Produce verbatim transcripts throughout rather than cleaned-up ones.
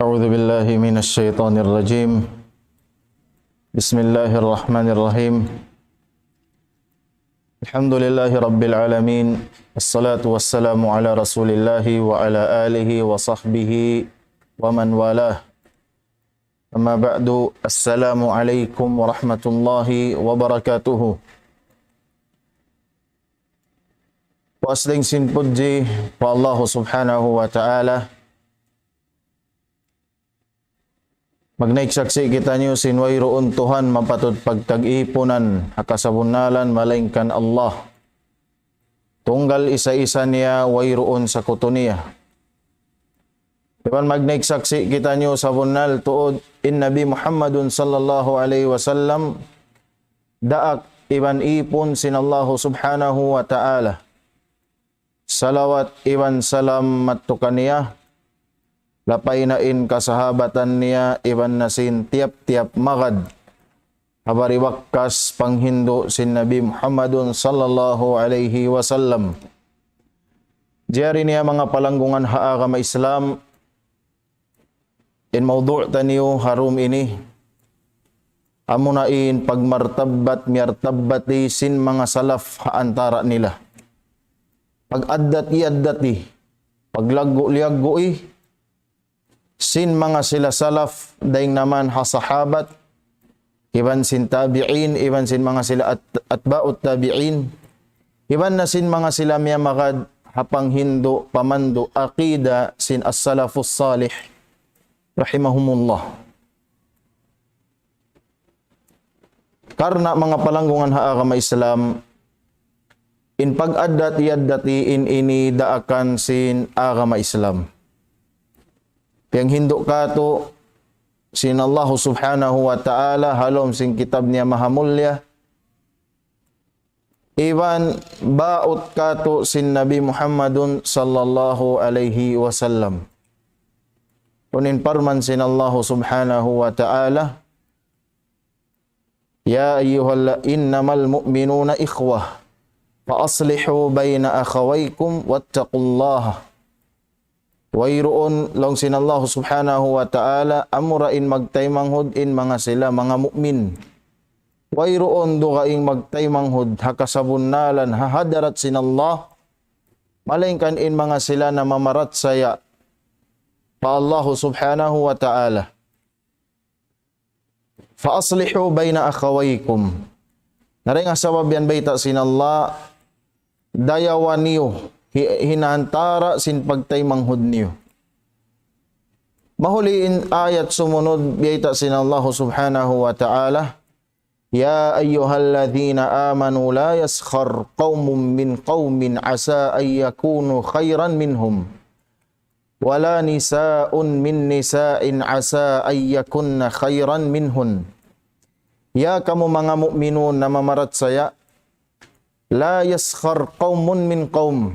أعوذ بالله من الشيطان الرجيم. بسم الله الرحمن الرحيم. الحمد لله رب العالمين. الصلاة والسلام على رسول الله وعلى آله وصحبه ومن والاه. أما بعد، السلام عليكم ورحمة الله وبركاته. Puas dayn sin pudji pa Allah Subhanahu wa Ta'ala. Magnaik saksi' kitaniyu sin wayruun Tuhan mapatut pagtag-ipunan ha kasabunnalan malaingkan Allah. Tunggal isa-isa niya, wayruun sakutu niya. Iban magnaik saksi' kitaniyu sabunnal tuud in Nabi Muhammadun sallallahu alayhi wasallam daak iban ipun sin Allahu Subhanahu wa Ta'ala. Salawat iban salam madtu kaniya, lapay na in kasahabatan niya iban na sin tiyap-tiyap magad ha bari wakkas panghindu' sin Nabi Muhammadun sallallahu alayhi wasallam. Jari niya manga palanggungan ha agama Islam, in mawdu' taniyu ha dum ini, amuna in pagmartabbat miyartabbati sin manga salaf ha antara' nila. Pag-addati-addati, paglaggu'-liyaggu'i sin manga sila salaf, dayn naman ha sahabat, iban sin tabi'in, iban sin manga sila at-, atba'ut tabi'in, iban na sin manga sila miyamagad ha panghindu', pamandu', aqida sin as-salafus salih, rahimahumullah. Karna' manga palanggungan ha agama Islam, in pag-addati-addati in ini daakan sin agama Islam. Piyanghindu' katu' sin Allahu Subhanahu wa Ta'ala ha lawm sin kitab niya mahamulliya, iban baut katu' sin Nabi Muhammadun sallallahu alayhi wasallam. Unu in parman sin Allahu Subhanahu wa Ta'ala, يا أيها ال-، إنما المؤمنون إخوة فأصلحوا بين أخويكم واتقوا الله. Wayruun, laung sin Allah Subhanahu wa Ta'ala, amura in magtaymanghud in manga sila, manga mu'min. Wayruun dugaing magtaymanghud ha kasabunnalan ha hadarat sin Allah, malaingkan in manga sila namamarachaya pa Allah Subhanahu wa Ta'ala. فأصلحوا بين أخويكم. Na dayn ha sabab yan bayta' sin Allah, dayawa niyu, hi-, hinantara' sin pagtaymanghud niyu. Mahuli in ayat sumunud, bayta' sin Allah Subhanahu wa Ta'ala, يا أيها الذين آمنوا لا يسخر قوم من قوم عسى أن يكونوا خيرا منهم ولا نساء من نساء عسى أن يكن خيرا منهن. Ya kamu manga mu'minun namamarachaya, لا يسخر قوم من قوم.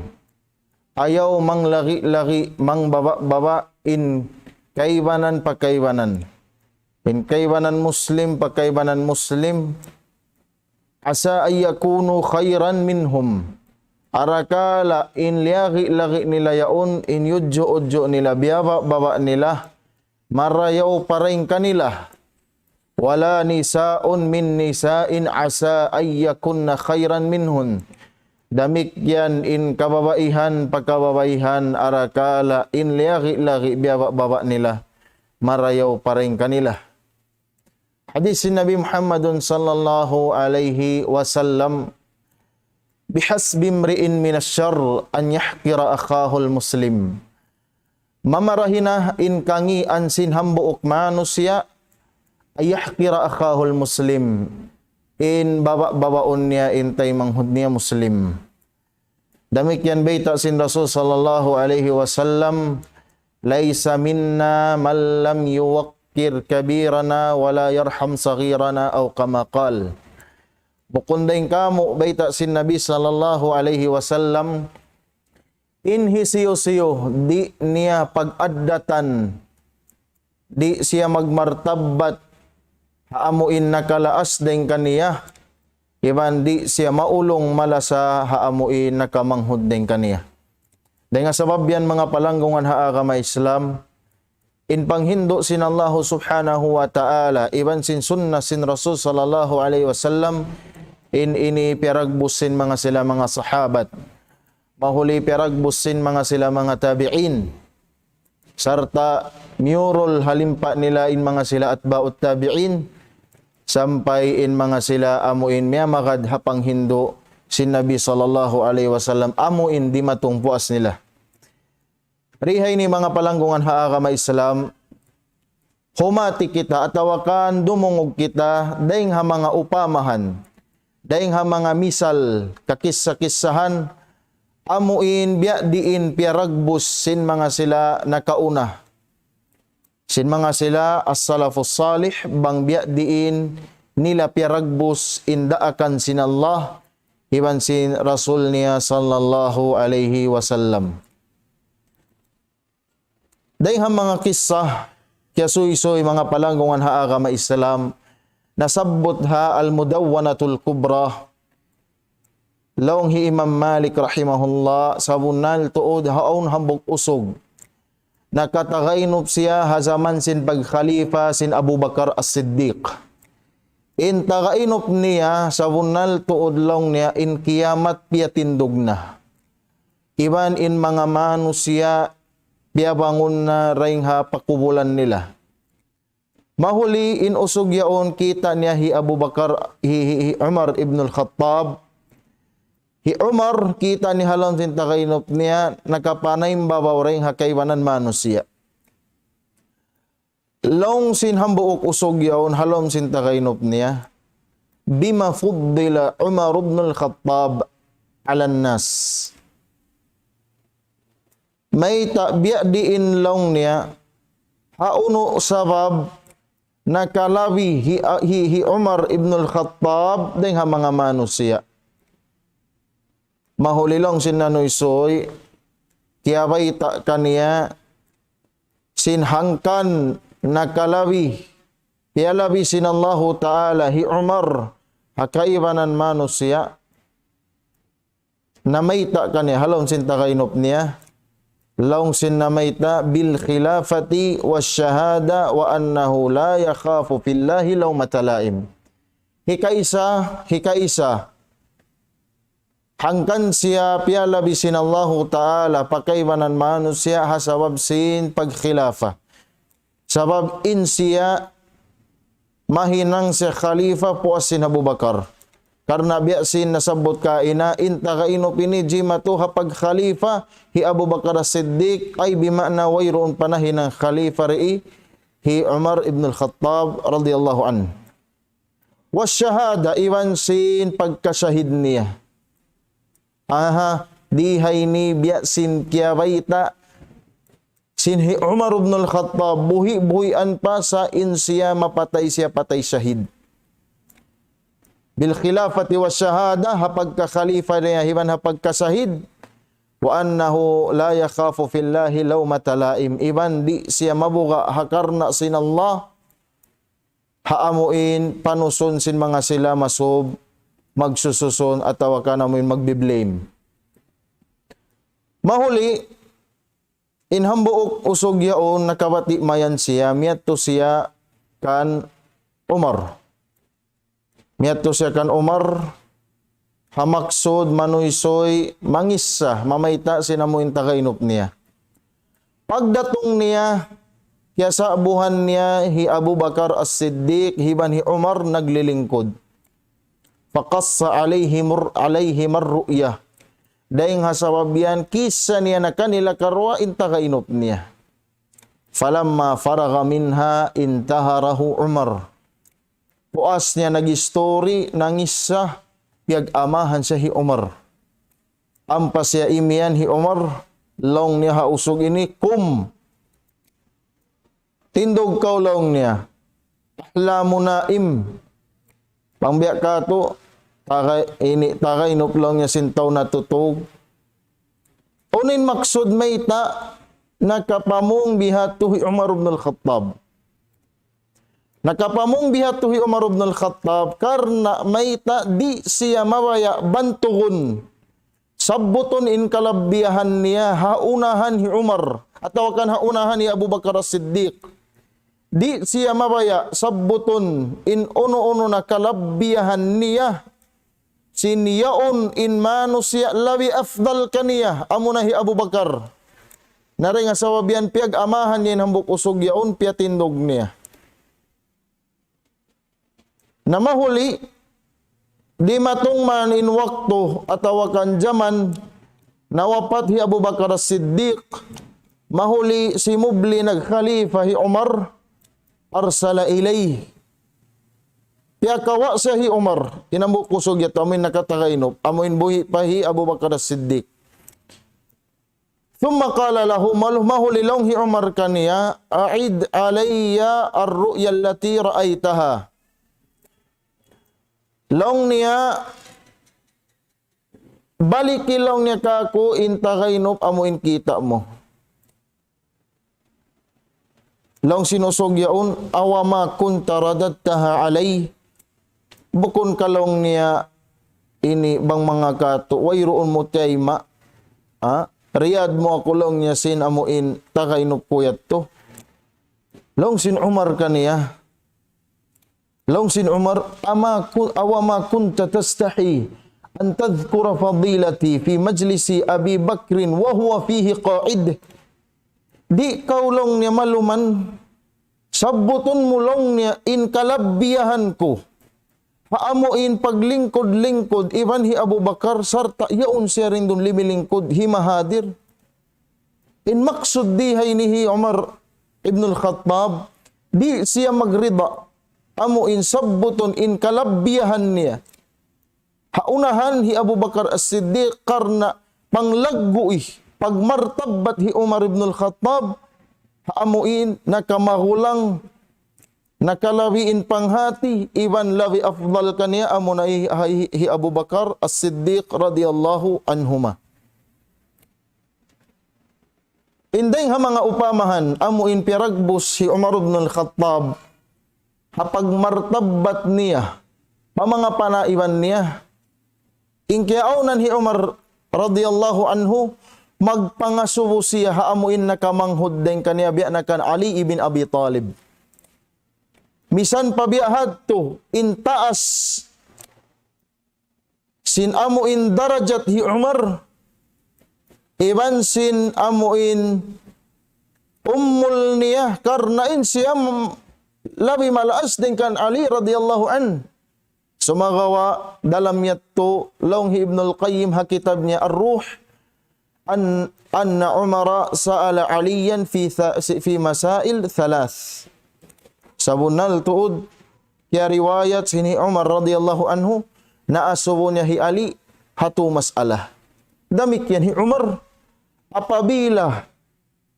Ayaw manglagi-lagi, mangbaba'-baba' in kaibanan pa kaibanan. In kaibanan Muslim pa kaibanan Muslim. عسى أن يكونوا خيرا منهم. Arakala' in liyagi-lagi nila yaun, in yudju'-udju' nila, biyaba'-baba' nila, marayaw pa dayn kanila. ولا نساء من نساء عسى أن يكن خيرا منهن. Damikkiyan in kababaihan pa kababaihan, arakala' in liyagi-lagi, biyaba'-baba' nila, marayaw pa dayn kanila. Hadis sin Nabi Muhammadun sallallahu alayhi wasallam, بحسب امرئ من الشر أن يحقر أخاه المسلم. Mamarahi na in kangīan sin hambuuk manusiya', أن يحقر أخاه المسلم. In baba'-babaun niya in taymanghud niya Muslim. Damikkiyan bayta' sin Rasul sallallahu alayhi wasallam, ليس منا من لم يوقر كبيرنا ولا يرحم صغيرنا أو كما قال. Bukun dayn kāmu', bayta' sin Nabi sallallahu alayhi wasallam, in hisiyu-siyu di' niya pag-addatan, di' siya magmartabbat ha amu in nakalaas dayn kaniya, iban di' siya maulung malasa ha amu in nakamanghud dayn kaniya. Dayn ha sabab yan, manga palanggungan ha agama Islam, in panghindu' sin Allahu Subhanahu wa Ta'ala, iban sin sunnah sin Rasul sallallahu alayhi wasallam, in ini piyaragbus sin manga sila manga sahabat. Mahuli piyaragbus sin manga sila manga tabi'in. Sarta' miyurul ha limpa nila in manga sila atba'ut tabi'in, sampay in manga sila amu in miyamagad ha panghindu' sin Nabi sallallahu alayhi wasallam, amu in dimatung puas nila. Rihay ni manga palanggungan ha agama Islam, humati kita atawa kan dumungug kita dayn ha manga upamahan, dayn ha manga misal, kakissa-kissahan, amu in biya' diin piyaragbus sin manga sila nakauna. Sin manga sila as-salafus salih, bang biya' diin nila piyaragbus in daakan sin Allah, iban sin Rasul niya sallallahu alayhi wasallam. Dayn ha manga kissa, kiyasuysuy manga palanggungan ha agama Islam, nasabbut ha Al-Mudawwanatul Kubra, laung hi Imam Malik rahimahullah, sabunnal tuud ha awn hambuuk usug. Nakatagainup siya ha jaman sin pagkhalifa sin Abu Bakar As-Siddiq. In tagainup niya, sabunnal tuud laung niya, in kiyamat piyatindug na. Iban in manga manusiya' piyabangun na dayn ha pakubulan nila. Mahuli in usug yaun kita' niya hi Abu Bakar, hi, hi, hi Umar ibn al-Khattab. Hi Umar kita' niya ha lawm sin tagainup niya, nakapanaymbabaw dayn ha kaibanan manusiya'. Laung sin hambuuk usug yaun ha lawm sin tagainup niya, بما فضل عمر بن الخطاب على الناس. Mayta' biya' diin laung niya, ha unu sabab nakalabi hi, hi, hi Umar ibn al-Khattab dayn ha manga manusiya'. Mahuli laung sin nanuysuy, kiyabayta' kaniya sin hangkan nakalabi, piyalabi sin Allahu Ta'ala hi Umar ha kaibanan manusiya'. Namayta' kaniya, ha lawm sin tagainup niya. Laung sin namayta', بالخلافة والشهادة وأنه لا يخاف في الله لومة لائم. Hikaisa, hikaisa. Hangkan siya piyalabi sin Allahu Ta'ala pa kaibanan manusiya' ha sabab sin pagkhilafa. Sabab in siya mahinang siya khalifa puas sin Abu Bakar. Karna' biya' sin nasabbut kaina, in tagainup ini jimatu ha pagkhalifa hi Abu Bakar As-Siddiq, ay bima'na wayruun pa nahinang khalifa ri hi Umar ibn al-Khattab radiyallahu anhu. والشهادة, iban sin pagkasahid niya. Aha, di ha ini biya' sin kiyabayta' sin hi Umar ibn al-Khattab, buhi'-buhian pa sa' in siya mapatay siya patay sahid. بالخلافة والشهادة, ha pagkakhalifa niya, iban ha pagkasahid. وأنه لا يخاف في الله لومة لائم. Iban di' siya mabuga' ha karna' sin Allah, ha amuin panusun sin manga sila masub, magsususun atawa kan amuin magbi-blame. Mahuli, in hambuuk usug yaun nakabati' mayan siya, miyadtu siya kan Umar. Miyadtu siya kan Umar, ha maksud manuysuy, mangissa, mamayta' sin amuin tagainup niya. Pagdatung niya, kiyasa'buhan niya hi Abu Bakar As-Siddiq, iban hi Umar naglilingkud. فقص عليهم الر-، عليهما الرؤيا. Dayn ha sabab yan, kissa niya na kanila karuwa in tagainup niya. فلما فرغ منها انتهره عمر. Puas niya nag-istori, nangissa, piyag-amahan siya hi Umar. Ampa siya imiyan hi Umar, laung niya ha usug ini, قم. Tindug kaw laung niya. أحلام نائم. Bang biya' katu', taga-, ini, tagainup laung niya sin tau natutug. Unu in maksud mayta', nakapamung biha' tu hi Umar ibn al-Khattab. Nakapamung biha' tu hi Umar ibn al-Khattab, karna' mayta' di' siya mabaya' bantugun. Sabbutun in kalabihan niya ha unahan hi Umar. atawa kan ha unahan hi Abu Bakar As-Siddiq. Di' siya mabaya' sabbutun in unu-unu na kalabbiyahan niya sin yaun in manusiya' labi afdal kaniya, amuna hi Abu Bakar. Na dayn ha sabab yan piyag-amahan niya in hambuuk usug yaun, piyatindug niya. Na mahuli, dimatung man in waktu atawa kan jaman nawapat hi Abu Bakar As-Siddiq, mahuli simubli nagkhalifa hi Umar, arsala ilayh. Piyakawa' siya hi Umar, in hambuuk usug yadtu, amuin nakatagainup, amuin buhi' pa hi Abu Bakar As-Siddiq. ثم قال له, malu-, mahuli laung hi Umar kaniya, أعد علي الرؤيا التي رأيتها. Laung niya, baliki laung niya kāku' in tagainup amuin kita' mu. Laung sin usug yaun, أوما كنت رددتها علي. Bukun ka laung niya ini bang manga katu', wayruun mu tiyayma'. Ha? Riyad mu aku laung niya sin amuin tagainup ku yadtu. Laung sin Umar kaniya. Laung sin Umar, أما كن-، أوما كنت تستحي أن تذكر فضيلتي في مجلس أبي بكر وهو فيه قاعد. Di' kaw laung niya maluman, sabbutun mu laung niya in kalabbiyahan ku. Ha amuin paglingkud-lingkud, iban hi Abu Bakar, sarta' yaun siya rin duun limilingkud, himahadir. In maksud di ha ini hi Umar ibn al-Khattab, di' siya magrida, amuin sabbutun in kalabbiyahan niya. Ha unahan hi Abu Bakar As-Siddiq karna' panglaggu'i, pagmartabbat hi Umar ibn al-Khattab, ha amuin nakamahulang, nakalabi in panghati, iban labi afdal kaniya amuna hi, hi, hi Abu Bakar As-Siddiq radiyallahu anhuma. In dayng ha manga upamahan, amuin piyaragbus hi Umar ibn al-Khattab, ha pagmartabbat niya, pa manga panaiban niya. In kiyaawnan hi Umar radiyallahu anhu, magpangasubu siya ha amuin nakamanghud dayng kaniya biya' na kan Ali ibn Abi Talib. Misan pa biya' hadtu, in taas sin amuin darajat hi Umar, iban sin amuin umul niya, karna' in siya m-, labi malaas dayng kan Ali radiyallahu anhu. Sumagawa' dalam yadtu laung hi Ibnul Qayyim ha kitab niya Ar-Ruh, أن، أن عمر سأل عليا في ث-، في مسائل ثلاث. Sabunnal tuud, kiyariwayat sin hi Umar radiyallahu anhu, naasubu niya hi Ali ha tū mas'ala. Damikkiyan hi Umar, apabila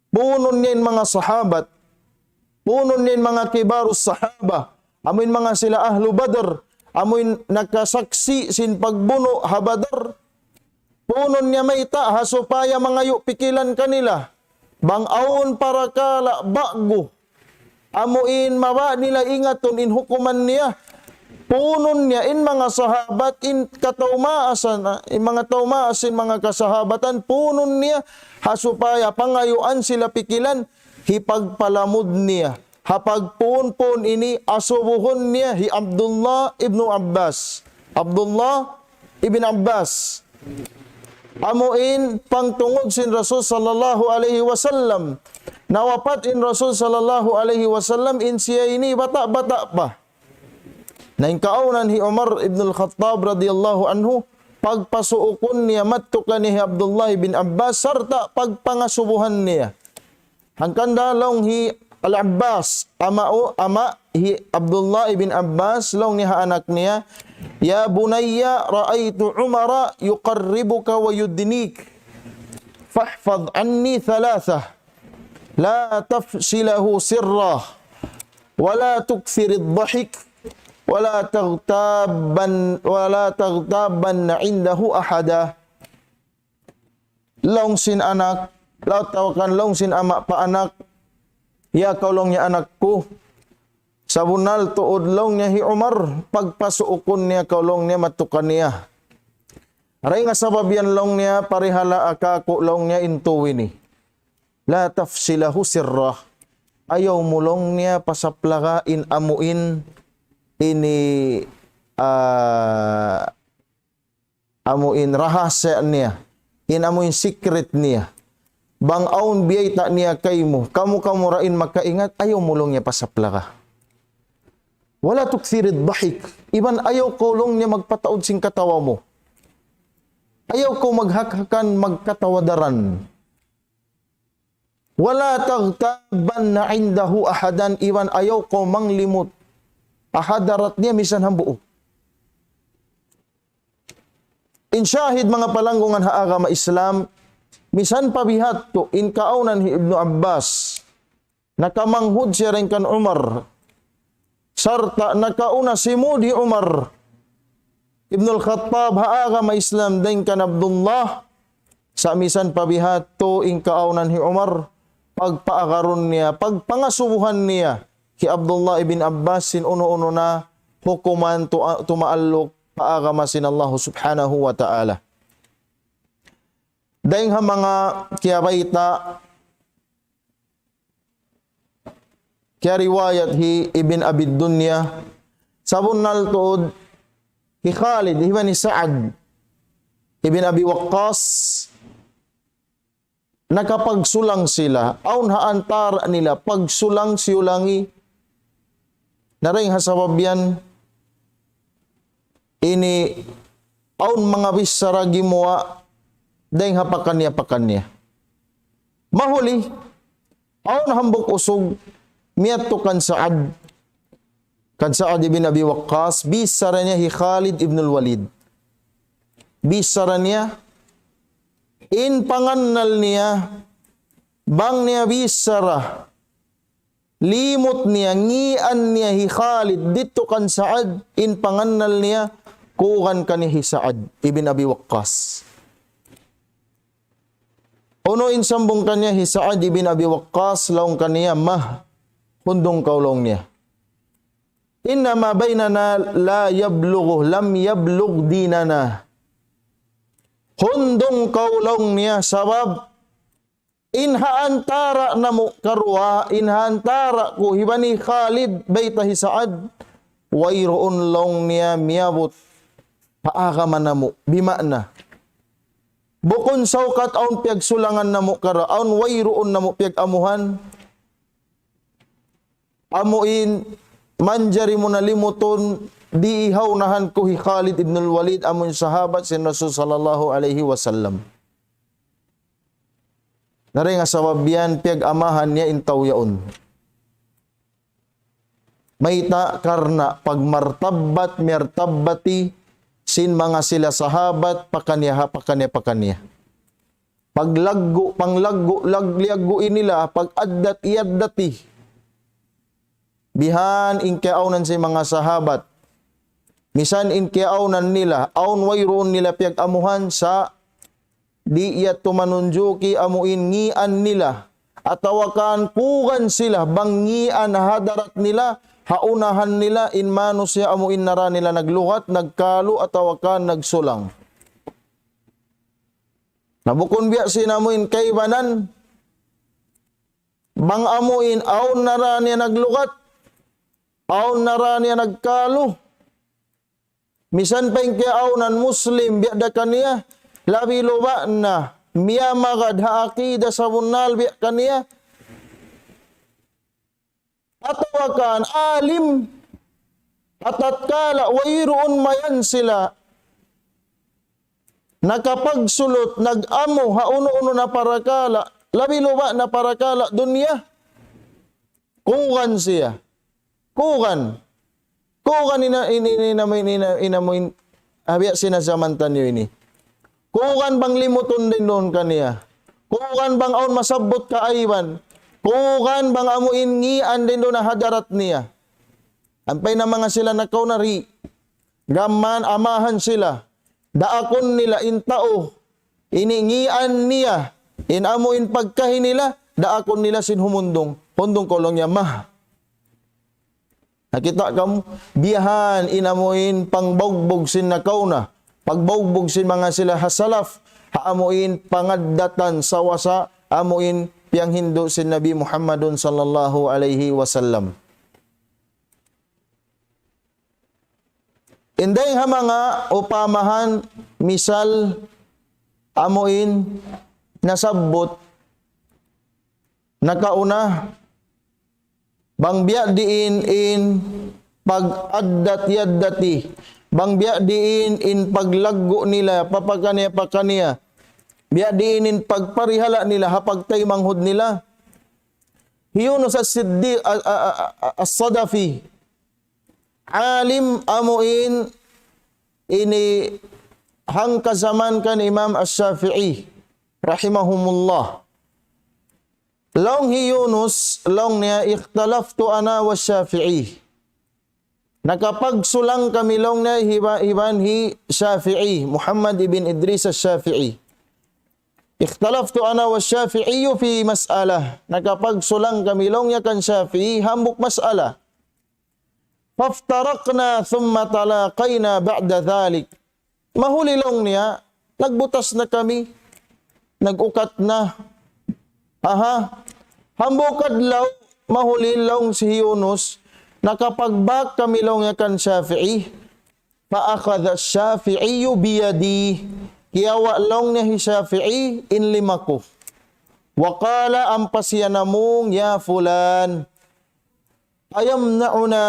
puunun niya in manga sahabat, puunun niya in manga kibarus sahaba, amuin manga sila ahlu Badr, amuin nakasaksi' sin pagbunu' ha Badr, puunun niya mayta' ha supaya mangayu' pikilan kanila. Bang awn parakala' ba'gu, amuin mabaya' nila ingatun in hukuman niya. Puunun niya in manga sahabat, in kataumaasan, in manga taumaas, in manga kasahabatan, puunun niya ha supaya pangayuan sila pikilan, hipagpalamud niya. Ha pagpuun-puun ini asubuhun niya hi Abdullah ibnu Abbas. Abdullah ibn Abbas. Amuin pangtungud sin Rasul sallallahu alayhi wasallam. Nawapat in Rasul sallallahu alayhi wasallam in siya ini bata'-bata' pa. Na in kaawnan hi Umar ibn al-Khattab radiyallahu anhu, pagpasuukun niya madtu kaniya hi Abdullah ibn Abbas, sarta' pagpangasubuhan niya. Hangkan da laung hi Al-Abbas, ama' u-, ama' hi Abdullah ibn Abbas, laung niya ha anak niya, يا بني رأيت عمر يقربك ويدنيك فاحفظ عني ثلاثة لا تفش له سره ولا تكثر الضحك ولا تغتابن، ولا تغتابن عنده أحدا. Laung sin anak, laung tawakan laung sin ama' pa anak, ya kaw laung niya anak ku, sabunnal tuud laung niya hi Umar, pagpasuukun niya kaw laung niya madtu kaniya. Dayn ha sabab yan laung niya, parihalaa kāku' laung niya in tū ini. لا تفش له سره. Ayaw mu laung niya pasaplaga in amuin ini, ah, amuin rahasya niya, in amuin secret niya. Bang awn biyayta' niya kaymu, kamu-kamu ra in makaingat, ayaw mu laung niya pasaplaga. ولا تكثر الضحك. Iban ayaw kaw laung niya magpataud sin katawa mu. Ayaw kaw maghakhakan magkatawa daran. ولا تغتابن عنده أحدا, iban ayaw kaw manglimut ha hadarat niya misan hambuuk. In shahid, manga palanggungan ha agama Islam, misan pa biha' tu in kaawnan hi Ibnu Abbas, nakamanghud siya dayn kan Umar, sarta' nakauna simud hi Umar Ibnul Khattab ha agama Islam dayn kan Abdullah, sa' misan pa biha' tu in kaawnan hi Umar, pagpaagarun niya, pagpangasubuhan niya hi Abdullah ibn Abbas sin unu-unu na hukuman tu-, tumaalluk pa agama sin Allah Subhanahu wa Ta'ala. Dayn ha manga kiyabayta', kiyariwayat hi Ibn Abi Dunya, sabunnal tuud hi Khalid, iban hi Sa'ad ibn Abi Waqqas, nakapagsulang sila, awn ha antara' nila pagsulang-siyulangi. Na dayn ha sabab yan, ini awn manga bichara gimuwa' dayn ha pakaniya-pakaniya. Mahuli, awn hambuuk usug miyadtu kan Sa'ad, kan Sa'ad ibn Abi Waqqas, bichara niya hi Khalid ibn al-Walid. Bichara niya, in pangannal niya, bang niya bichara, limut niya, ngian niya hi Khalid didtu kan Sa'ad, in pangannal niya, kugan kaniya hi Sa'ad ibn Abi Waqqas. Unu in sambung kaniya hi Sa'ad ibn Abi Waqqas, laung kaniya, "Mah, hundung kaw," laung niya. "إنما بيننا لا يبلغ، لم يبلغ ديننا." Hundung kaw, laung niya, sabab in ha antara' namu' karuwa, in ha antara' ku iban hi Khalid, bayta' hi Sa'ad, wayruun, laung niya, miyabut pa agama namu', bima'na. Bukun saukat awn piyagsulangan namu' karuwa, awn wayruun namu' piyag-amuhan. Amuin manjari mu na limutun, di' ha unahan ku hi Khalid ibn al-Walid, amuin sahabat sin Rasul sallallahu alayhi wasallam. Na dayn ha sabab yan, piyag-amahan niya in tau yaun. Mayta'? Karna' pagmartabbat, miyartabbati sin manga sila sahabat, pakaniya ha, pakaniya, pakaniya. Paglaggu', panglaggu', lag-, liyaggu'i nila, pag-addat, iyaddati. Bihan in kiyaawnan sin manga sahabat. Misan in kiyaawnan nila, awn wayruun nila piyag-amuhan sa' di' yadtu manunjuki amuin ngian nila. Atawa kan kugan sila, bang ngian hadarat nila, ha unahan nila, in manusiya' amuin nara nila naglugat, nagkalu, atawa kan nagsulang. Na bukun biya' sin amuin kaibanan, bang amuin awn nara niya naglugat, awn nara niya nagkalu. Misan pa in kiyaawnan Muslim biya' da kaniya, labi luba' na miyamagad ha akida sabunnal biya' kaniya. Atawa kan alim, ha tatkala wayruun mayan sila nakapagsulut, nag-amu ha unu-unu na parakala', labi luba' na parakala' dunya. Kugan siya. Kugan. Kugan ina-, in-, in-, inamu-, in-, ina-, inamu-, in-, ha biya' sin ha jaman taniyu ini. Kugan bang limutun dayn duun kaniya. Kugan bang awn masabbut kaaiban. Kugan bang amuin ngian dayn duun ha hadarat niya. Ampa in manga sila nakauna di'. Gam mayan amahan sila. Daakun nila in tau. Ini ngian niya. In amuin pagkahi nila. Daakun nila sin humundung. Hundung kaw laung niya, mah. Nakita' kamu, bihan in amuin pangbugbug sin nakauna, pagbaugbug sin manga sila ha salaf, ha amuin pangaddatan sawasa, amuin piyanghindu' sin Nabi Muhammadun sallallahu alayhi wasallam. In dayng ha manga upamahan, misal, amuin nasabbut nakauna, bang biya' diin in pag-addat yaddati, bang biya' diin in paglaggu' nila, papakaniya-pakaniya, biya' diin in pagparihala' nila, ha pagtaymanghud nila. Hi Yunus as-Siddiq, a-, a-, a-, a-, as-Sadafi, alim amuin ini hangka jaman kan Imam Ash-Shafi'i, rahimahumullah. Laung hi Yunus, laung niya, اختلفت أنا والشافعي. Nakapagsulang kami laung niya iba-, iban hi Shafi'i, Muhammad ibn Idris Ash-Shafi'i. اختلفت أنا والشافعي في مسألة. Nakapagsulang kami laung niya kan Shafi'i, hambuuk mas'ala. فافترقنا ثم تلاقينا بعد ذلك. Mahuli laung niya, nagbutas na kami, nag-ukat na. Aha. Hambuuk adlaw, mahuli laung hi Yunus, nakapagbak kami laung niya kan Shafi'i. فأخذ الشافعي بيدي. Kiyawa' laung niya hi Shafi'i in lima ku. وقال, ampa siya namung, يا فلان، أيمنعنا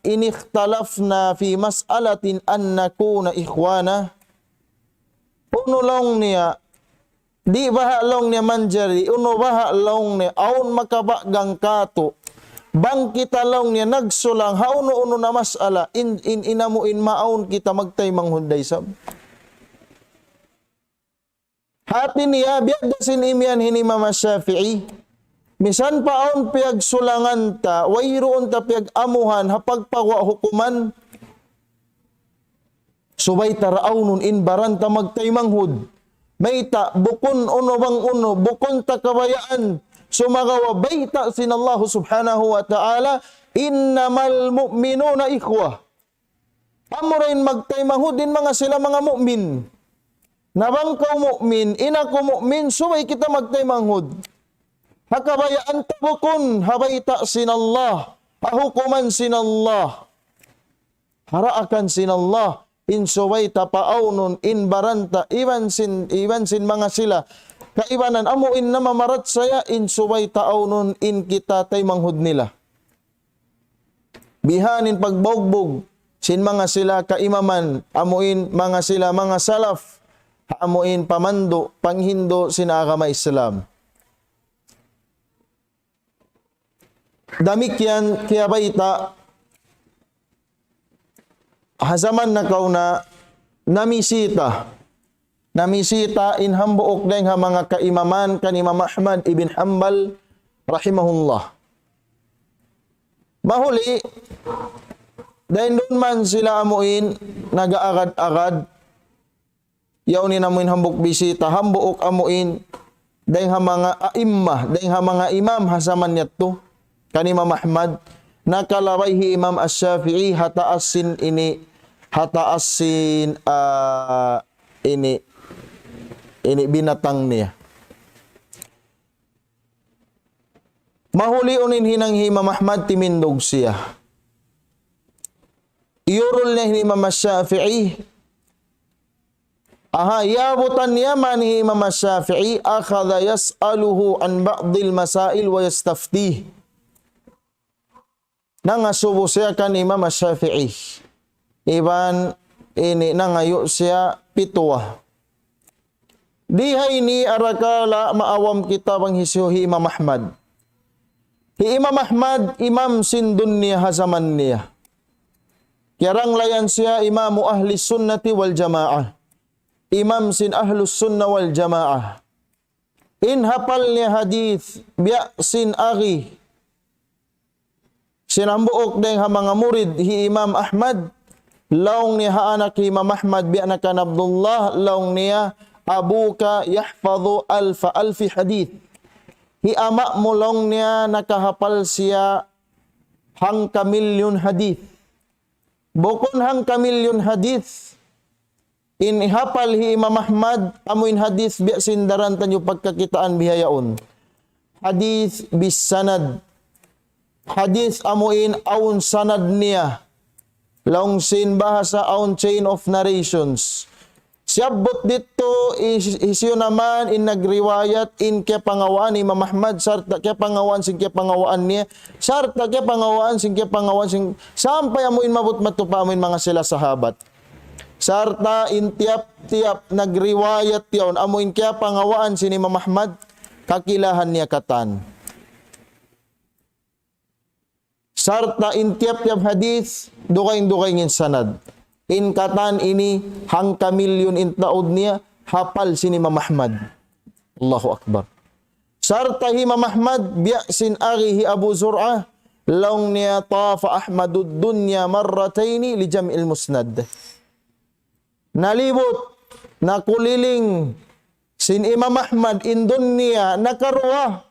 إن اختلفنا في مسألة أن نكون إخوانا؟ Unu laung niya, di' baha' laung niya manjari, unu baha' laung niya, awn makabagang katu'. Bang kita laung niya nagsulang, ha unu-unu na mas'ala, in, in, in amuin maawn kita magtaymanghud da isab. Hati niya, biya' da sin imiyan hi Imam Shafi'i. Misan pa awn piyagsulangan ta, wayruun ta piyag-amuhan, ha pagpawa' hukuman. Subay ta ra awnun in baran ta magtaymanghud. Mayta', bukun unu bang unu, bukun ta kabayaan. Sumagawa' bayta' sin Allah subhanahu wa ta'ala, إنما المؤمنون إخوة. Amura in magtaymanghud in manga sila manga mu'min. Na bang kaw mu'min, in aku mu'min, subay kita magtaymanghud. Ha kabayaan ta bukun, ha bayta' sin Allah, ha hukuman sin Allah, ha daakan sin Allah, in subay ta paawnun, in baran ta, iban sin, iban sin manga sila kaibanan, amu in namamarachaya, in subay ta awnun, in kita taymanghud nila. Bihan in pagbugbug sin manga sila kaimaman, amu in manga sila manga salaf, amu in pamandu', panghindu' sin agama Islam. Damikkiyan kiyabayta', ha jaman nakauna, namisita. Namisita in hambuuk dayng ha manga kaimaman kan Imam Ahmad ibn Hanbal rahimahullah. Mahuli, dayng duun man sila amu in nag-aagad-agad, yaun in amu in hambuuk bisita, hambuuk amu in dayng ha manga aimma, dayng ha manga imam ha jaman yadtu, kan Imam Ahmad, nakalabay hi Imam Ash-Shafi'i ha taas sin ini, ha taas sin, ah, ini, ini binatang niya. Mahuli unu in hinang hi Imam Ahmad, timindug siya. Iyurul niya hi Imam Shafi'i. Aha, iyabutan niya man hi Imam Shafi'i, أخذ يسأله عن بعض المسائل ويستفتيه. Nangasubu siya kan Imam Shafi'i. Iban ini nangayu' siya pitwa. Di ha ini arakala' maawam kita bang hisiyu hi Imam Ahmad. Hi Imam Ahmad, imam sin dunya ha jaman niya. Kiyaranglayan siya imamu ahli sunnati wal jamaah. Imam sin ahlus sunnah wal jamaah. In hapal niya hadith, biya' sin agi sin hambuuk dayng ha manga murid hi Imam Ahmad, laung niya ha anak hi Imam Ahmad, biya' na kan Abdullah, laung niya, أبوك يحفظ ألف ألف حديث. Hi ama' mu laung niya nakahapal siya hangka milyun hadith. Bukun hangka milyun hadith in hapal hi Imam Ahmad, amu in hadith biya' sin daran taniyu pagkakitaan bihaun. hadith bis sanad. Hadith amu in awn sanad niya. Laung sin bahasa awn chain of narrations. Siyabbut didtu, his-, hisiyu na man in nagriwayat in kiyapangawaan Imam Ahmad, sarta' kiyapangawaan sin kiyapangawaan niya, sarta' kiyapangawaan sin kiyapangawaan sin, sampay amu in maabut madtu pa amu in manga sila sahabat. Sarta' in tiyap-tiyap nagriwayat yaun, amu in kiyapangawaan sin Imam Ahmad, kakilahan niya katan. Sarta' in tiyap-tiyap hadith, dugaing-dugaing in sanad. In katan ini, hangka milyun in taud niya, hapal sin Imam Ahmad. Allahu Akbar. Sarta' hi Imam Ahmad, biya' sin agi hi Abu Zur'ah, laung niya, طاف أحمد الدنيا مرتين لجمع المسند. Nalibut, nakuliling, sin Imam Ahmad in dunya nakaruwa.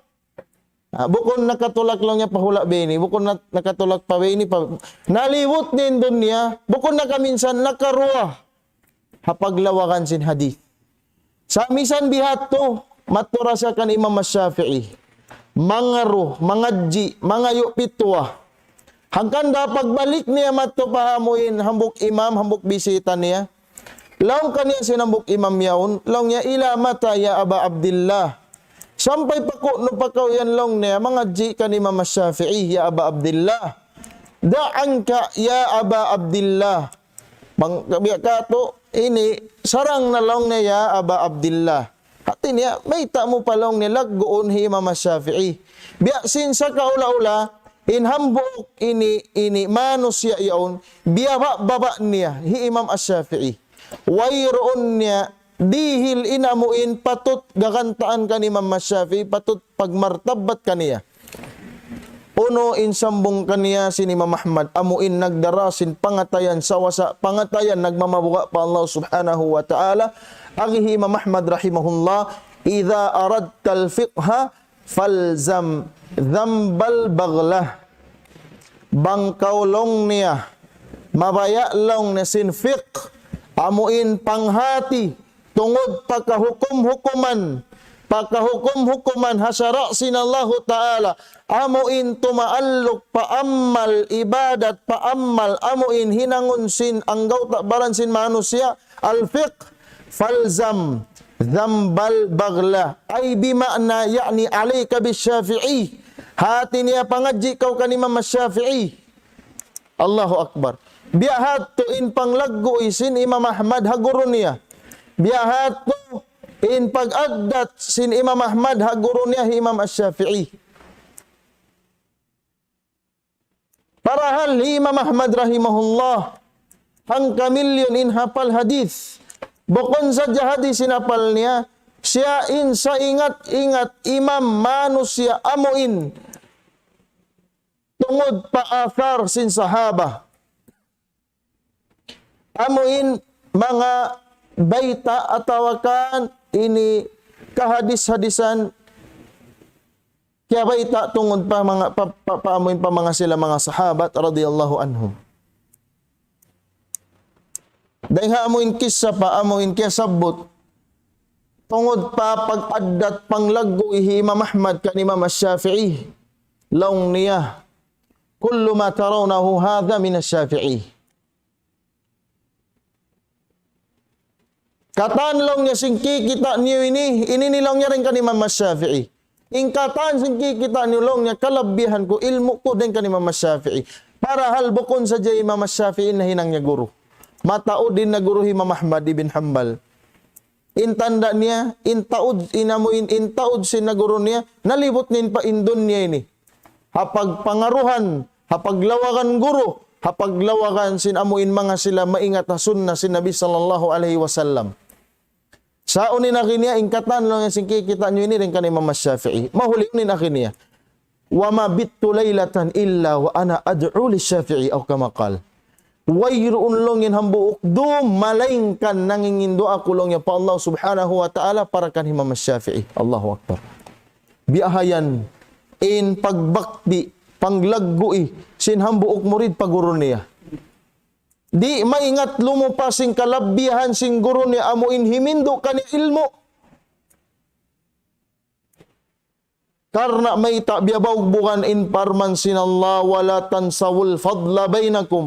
Ah, bukun nakatulak laung niya pa hula' bayni, bukun na-, nakatulak pa bayni pa. Nalibut niya in dunya, bukun nakaminsan, nakaruwa. Ha paglawagan sin hadith. Sa' misan biha' tu, madtu da siya kan Imam Ash-Shafi'i. Mangaru, mangadji', mangayu' pitwa. Hangkan da pagbalik niya madtu pa amu in hambuuk imam, hambuuk bisita niya. Laung kaniya sin hambuuk imam yaun, laung niya, إلى متى يا أبا عبد الله؟ Sampay pa ku'nu pa kaw yan laung niya, mangadji' kan Imam Ash-Shafi'i, ya Aba Abdillah. دع عنك يا أبا عبد الله. Bang, biya' katu', ini, sarang na laung niya, ya Aba Abdillah. Hati niya, mayta' mu pa laung niya lagguun hi Imam Ash-Shafi'i. Biya' sin sakaula-ula, in hambuuk ini, ini manusiya' yaun, biyaba'-baba' niya, hi Imam Ash-Shafi'i. Wayruun niya, dihil in amu in patut gagantaan kan Imam Ash-Shafi'i, patut pagmartabat kaniya. Unu in sambung kaniya sin Imam Ahmad, amu in nagdara sin pangatayan sawasa, pangatayan nagmamabuga' pa Allah Subhanahu wa Ta'ala, agi hi Imam Ahmad rahimahullah, إذا أردت الفقه فالزم ذنب البغلة. Bang kaw laung niya, mabaya' laung niya sin fiqh, amu in panghati, tungud pa kahukum-hukuman, pa kahukum-hukuman ha sara' sin Allahu Ta'ala, amu in tumaalluk pa amal ibadat, pa amal amu in hinangun sin anggawta' baran sin manusiya', الفقه فالزم ذنب البغلة. أي بمعنى يعني عليك بالشافعي. Hati niya pangadji' kaw kan Imam Ash-Shafi'i. Allahu Akbar. Biya' hādtu in panglaggu' sin Imam Ahmad ha guru niya. Biya' hādtu in pag-addat sin Imam Ahmad ha guru niya hi Imam Ash-Shafi'i. Parahal hi Imam Ahmad rahimahullah, hangka milyun in hapal hadith. Bukun sadja hadith in hapal niya, siya in saingat-ingat imam manusiya' amu in tungud pa athar sin sahaba. Amu in manga bayta' atawa kan ini kahadis-hadisan kiyabayta' tungud pa manga, pa, pa, pa amu in pa manga sila manga sahabat radiyallahu anhum. Dayng ha amu in kissa pa amu in kiyasabbut tungud pa pag-addat panglaggu' hi Imam Ahmad kan Imam Ash-Shafi'i. Laung niya, كل ما ترونه هذا من الشافعي. Katan laung niya sin kikita' niyu ini, ini ni laung niya dayn kan Imam Ash-Shafi'i. In katan sin kikita' niyu laung niya kalabihan ku, ilmu' ku dayn kan Imam Ash-Shafi'i. Parahal bukun sadja Imam Ash-Shafi'i in nahinang niya guru. Mataud in naguru hi Imam Ahmad ibn Hanbal. In tanda' niya, in taud, in amu in, in taud sin naguru niya, nalibut niya in pa in dunya ini. Ha pagpangaruhan, ha paglawagan guru, ha paglawagan sin amu in manga sila maingat ha sunnah sin Nabi sallallahu alayhi wasallam. Sa' unu in agi niya, in katan laung niya sin kikita' niyu ini dayn kan Imam Ash-Shafi'i. Mahuli unu in agi niya. وما بت ليلة إلا وأنا أدعو للشافعي أو كما قال. Wayruun laung niya hambuuk dum, malaingkan nanginginduwaa aku laung niya pa Allah Subhanahu wa Ta'ala para kan Imam Ash-Shafi'i. Allahu Akbar. Biya' ha yan in pagbakti, panglaggu'i, sin hambuuk murid pa guru niya. Di' maingat lumupa sin kalabihan sin guru niya amu in himindu' kaniya ilmu'. Karna' mayta' biya' bawgbugan in parman sin Allah, ولا تنسوا الفضل بينكم.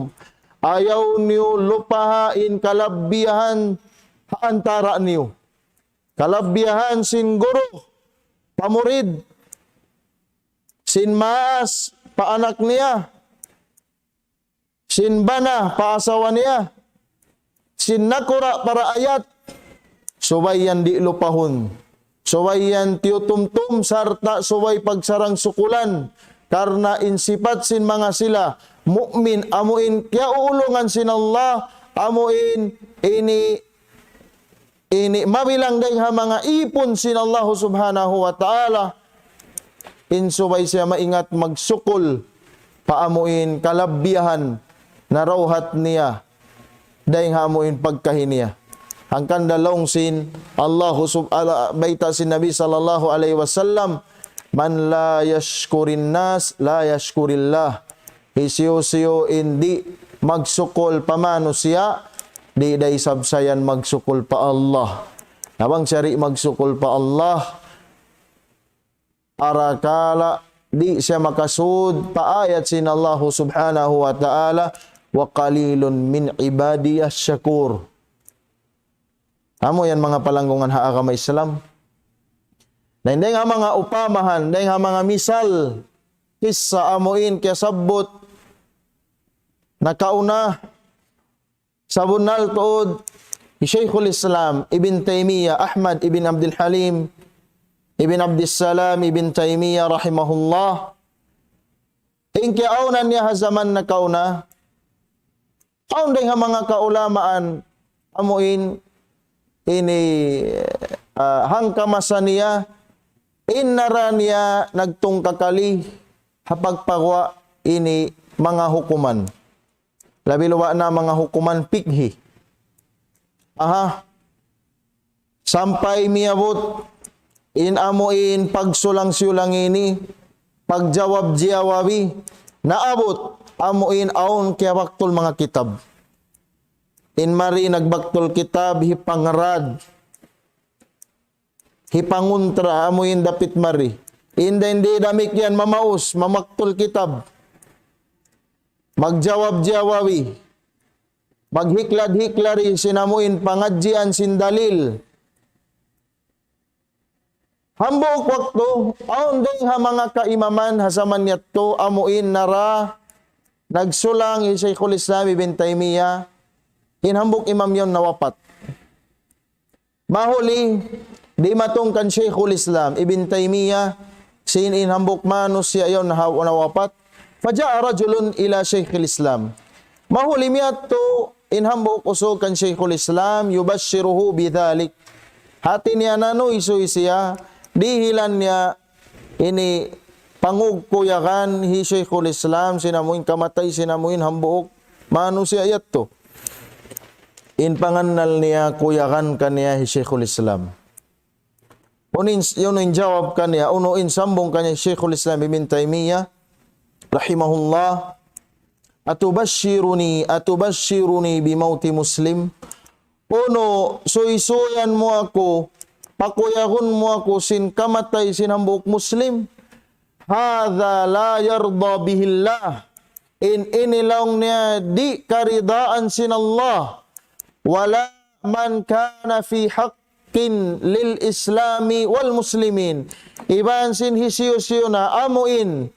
Ayaw niyu lupaha in kalabbiyahan ha antara' niyu. Kalabbiyahan sin guru pa murid, sin maas pa anak niya, sin bana pa asawa niya, sin nakura' pa raayat, subay yan di' lupahun. Subay yan tiyutumtum sarta' subay pagsarang-sukulan. Karna' in sipat sin manga sila mu'min, amu in kiyauulungan sin Allah, amu in ini ini mabilang dayn ha manga īpun sin Allah Subhanahu wa Ta'ala. In subay siya maingat magsukul pa amu in kalabbiyahan na rawhat niya dayn ha amu in pagkahi niya. Hangkan da laung sin Allah sub-, ala-, bayta' sin Nabi sallallahu alayhi wasallam, من لا يشكر الناس لا يشكر الله. Hisiyu-siyu in di' magsukul pa manusiya', di' da isab sa yan magsukul pa Allah. Na bang siya di' magsukul pa Allah, arakala' di' siya makasud pa ayat sin Allah Subhanahu wa Ta'ala, وقليل من عبادي الشكور. Amu yan manga palanggungan ha agama Islam. Na in dayn ha manga upamahan, dayn ha manga misal, kissa amu in kiyasabbut nakauna, sabunnal tuud hi Shaykhul Islam Ibn Taymiyyah, Ahmad ibn Abdul Halim ibn Abdul Salam ibn Taymiyyah rahimahullah. In kiyaawnan niya ha jaman nakauna, awn dayn ha manga kaulamaan, amu in, ini, ah, hangka masa niya, in nara niya nagtungkakali ha pagpaguwa' ini manga hukuman. Labi luba' na manga hukuman pikhi. Aha. Sampay miyabut in amu in pagsulang-siyulang ini, pagjawab-jiyawabi, naabut amu in awn kiyabaktul manga kitab. In mari nagbaktul kitab, hipangrad, hipanguntra, amu in dapit mari. In dayn di damikkiyan mamaus, mamaktul kitab, magjawab-jiyawabi, maghiklad-hiklari sin amu in pangadjian sin dalil. Hambuuk waktu, awn dayn ha manga kaimaman ha jaman yadtu, amu in nara, nagsulang hi Shaykhul Islam Ibn Taymiyyah, in hambuuk imam yaun nawapat. Mahuli, dimatung kan Shaykhul Islam Ibn Taymiyyah, sin in hambuuk manusiya' yaun na-, nawapat. فجاء رجل إلى شيخ الإسلام. Mahuli miyadtu in hambuuk usug kan Shaykhul Islam, يبشره بذلك. Hati niya nanuysuy siya, dihilan niya ini pangugkuyagan hi Shaykhul Islam, sin amu in kamatay, sin amu in hambuuk manusiya' yadtu. In pangannal niya, kuyagan kaniya hi Shaykhul Islam. Unu in, unu in jawab kaniya, unu in sambung kaniya Shaykhul Islam Ibn Taymiyyah, rahimahullah, أتبشرني، أتبشرني بموت مسلم؟ Unu, suysuyan mu aku, pakuyagun mu aku sin kamatay sin hambuuk Muslim? هذا لا يرضى به الله. In ini laung niya di' karidaan sin Allah. ولا من كان في حق للإسلام والمسلمين. Iban sin hisiyu-siyu na amu in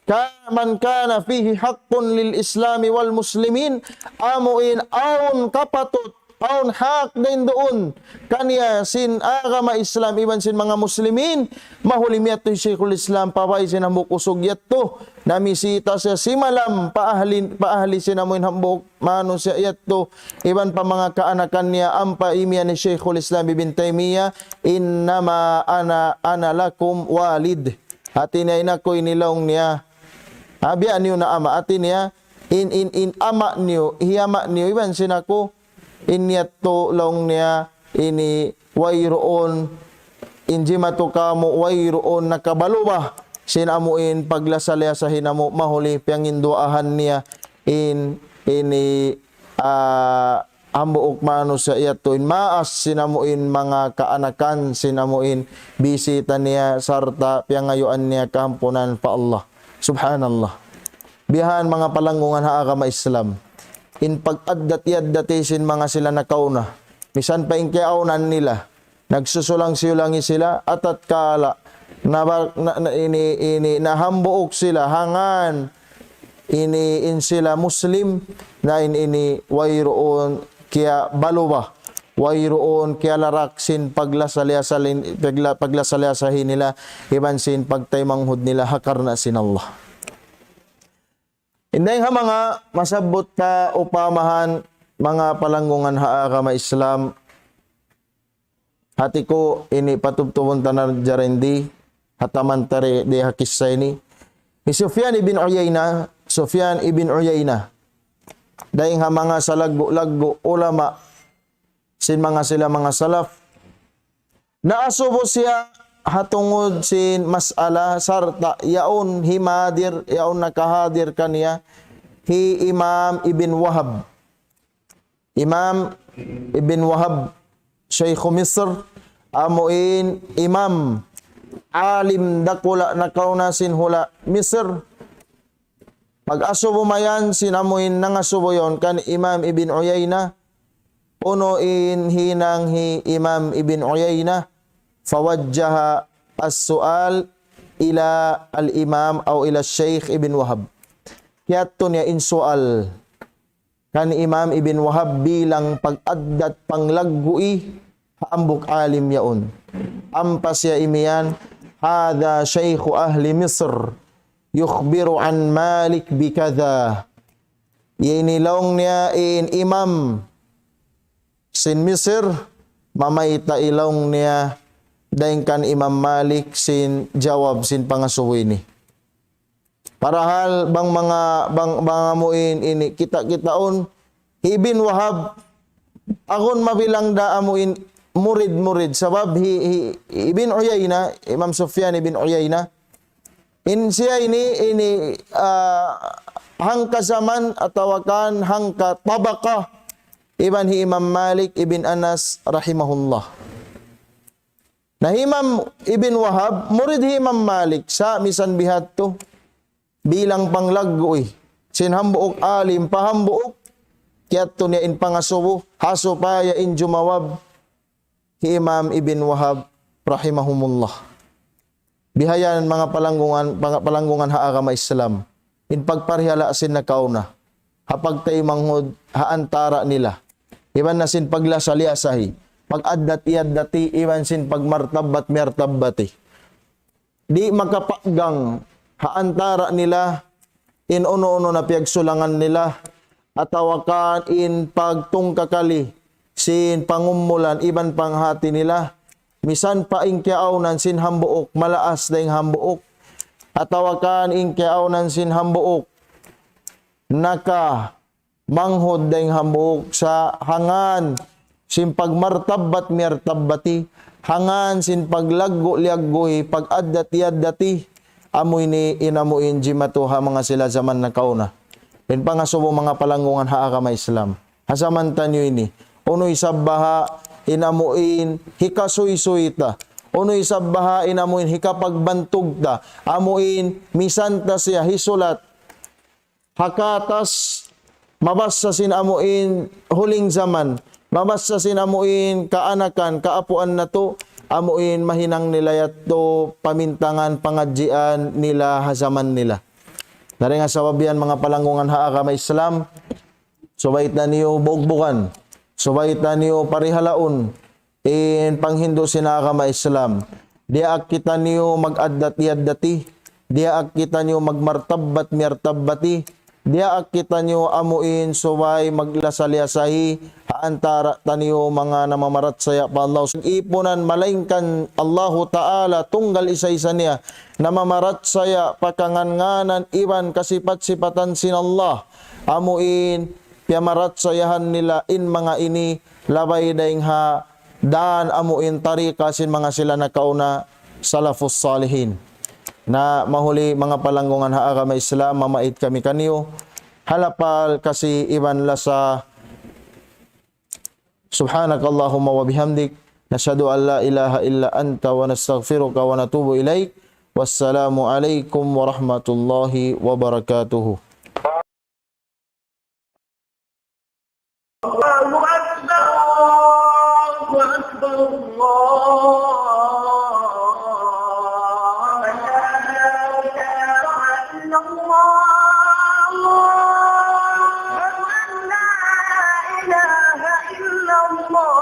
ka-, من كان فيه حق للإسلام والمسلمين, amu in awn kapatut, awn hak dayn duun kaniya sin agama Islam iban sin manga Muslimin, mahuli miyadtu hi Shaykhul Islam pa bāy sin hambuuk usug yadtu, namisita siya simalam pa ahli, pa ahli sin amu in hambuuk manusiya' yadtu, iban pa manga kaanakan niya, ampa imiyan hi Shaykhul Islam Ibn Taymiyyah, إنما أنا، أنا لكم والد. Hati niya in aku ini laung niya, ha, biya' niyu na ama'. Hati niya, in, in, in ama' niyu, hi ama' niyu, iban sin aku, in yadtu laung niya, ini wayruun, in jimatu kamu' wayruun nakabalu ba sin amu in paglasa-lasa sin amu, mahuli piyanginduwaahan niya, in, ini, ah, hambuuk manusiya' yadtu in maas sin amu in manga kaanakan sin amu in bisita niya sarta' piyangayuan niya kaampunan pa Allah. Subhanallah. Biya' ha yan manga palanggungan ha agama Islam. In pag-addat-iyaddati sin manga sila nakauna. Misan pa in kiyaawnan nila. Nagsusulang-siyulangi sila, atatkala na, na, na, ini, ini, nahambuuk sila, hangkan ini in sila Muslim, na in ini wayruun kiyabaluba, wayruun kiyalarak sin paglasa-lasa, pagla-, paglasa-lasahi nila, iban sin pagtaymanghud nila ha karna' sin Allah. Inday ha manga masabbut ta upamahan manga palanggungan ha agama Islam, hati ku ini patubtubun ta na jarindi, hataman ta di ha kissa ini. Hi Sufyan ibn Uyayna, Sufyan ibn Uyayna, dayng ha manga salaggu'-laggu' ulama, sin manga sila manga salaf. Naasubu siya ha tungud sin mas'ala sarta' yaun himadir, yaun nakahadir kaniya hi Imam Ibn Wahab. Imam Ibn Wahab, Shaykh Misr, amu in imam, alim dakula' nakauna sin hula' Misr. Pag-asubu mayan sin amu in nangasubu yaun kan Imam Ibn Uyayna, unu in hinang hi Imam Ibn Uyayna, فوجه السؤال إلى الإمام أو إلى الشيخ ابن وهب. Kiyadtu niya in sual kan Imam Ibn Wahab bilang pag-addat panglaggu'i ha hambuuk alim yaun. Ampa siya imiyan, هذا شيخ أهل مصر يخبر عن مالك بكذا. Ini laung niya in imam sin Misir, mamayta' laung niya dayng kan Imam Malik sin jawab sin pangasubu ini. Parahal bang manga, bang, bang amu in ini kita-kitaun, hi Ibn Wahab, agun mabilang da amu in murid-murid. Sabab hi, hi Ibn Uyayna, Imam Sufyan Ibn Uyayna, in siya ini, ini, ah, hangka zaman atawa kan hangka tabaka iban hi Imam Malik ibn Anas rahimahullah. Na hi Imam Ibn Wahab, murid hi Imam Malik, sa' misan bihadtu, bilang panglaggu'i sin hambuuk alim pa hambuuk, kiyadtu niya in pangasubu, ha supaya in jumawab hi Imam Ibn Wahab rahimahumullah. Bihayan manga palanggungan, manga palanggungan ha agama Islam. In pagparihala' sin nakauna. Ha pagtaymanghud, ha antara' nila. Iban na sin paglasa-lasahi. Pag-addat-iyaddati, iban sin pagmartabbat-martabbati. Di' makapaggang ha antara' nila in unu-unu na piyagsulangan nila, atawa kan in pagtungkakali sin pangumulan iban panghati nila, misan pa in kiyaawnan sin hambuuk, malaas dayng hambuuk, atawa kan in kiyaawnan sin hambuuk, naka manghud dayng hambuuk sa' hangkan sin pagmartabbat-martabbati, hangkan sin paglaggu'-liyaggu'i, pag-addat-iyaddati, amu ini in amu in jimatu ha manga sila jaman nakauna. In pangasubu manga palanggungan ha agama Islam. Ha jaman taniyu ini, unu isab baha' in amu in hikasuysuy ta, unu isab baha' in amu in hikapagbantug ta, amu in misan ta siya hisulat ha katas, mabassa sin amu in huling jaman, mabassa sin amu in kaanakan, kaapuan natu', amu in mahinang nila yadtu pamintangan pangadjian nila ha jaman nila. Na dayng ha sabab yan manga palanggungan ha agama Islam, subay taniyu bugbugan, subay taniyu parihalaun, in panghindu' sin agama Islam. Diyaak kitaniyu mag-addat-iyaddati, diyaak kitaniyu magmartabbat-martabbati, diyaak kitaniyu amu in subay maglasa-lasahi ha antara' taniyu manga namamarachaya pa Allah. Ipunan malaingkan Allahu Ta'ala tunggal isa-isa niya, namamarachaya pa kangān-ngānan iban kasipat-sipatan sin Allah. Amu in piyamarachayahan nila in manga ini labay dayng ha dān amu in tarika sin manga sila nakauna salafus salihin. Na mahuli manga palanggungan ha agama Islam, mamait kami kaniyu. Ha lapal kasi iban lasa سبحانك اللهم وبحمدك، نشهد أن لا إله إلا أنت، ونستغفرك ونتوب إليك. والسلام عليكم ورحمة الله وبركاته. الله أكبر، الله أكبر، الله أكبر. أشهد أن لا إله إلا الله. أشهد أن لا إله إلا الله.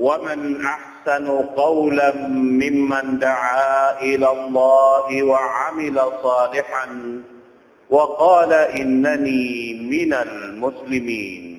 ومن أحسن قولا ممن دعا إلى الله وعمل صالحا وقال إنني من المسلمين.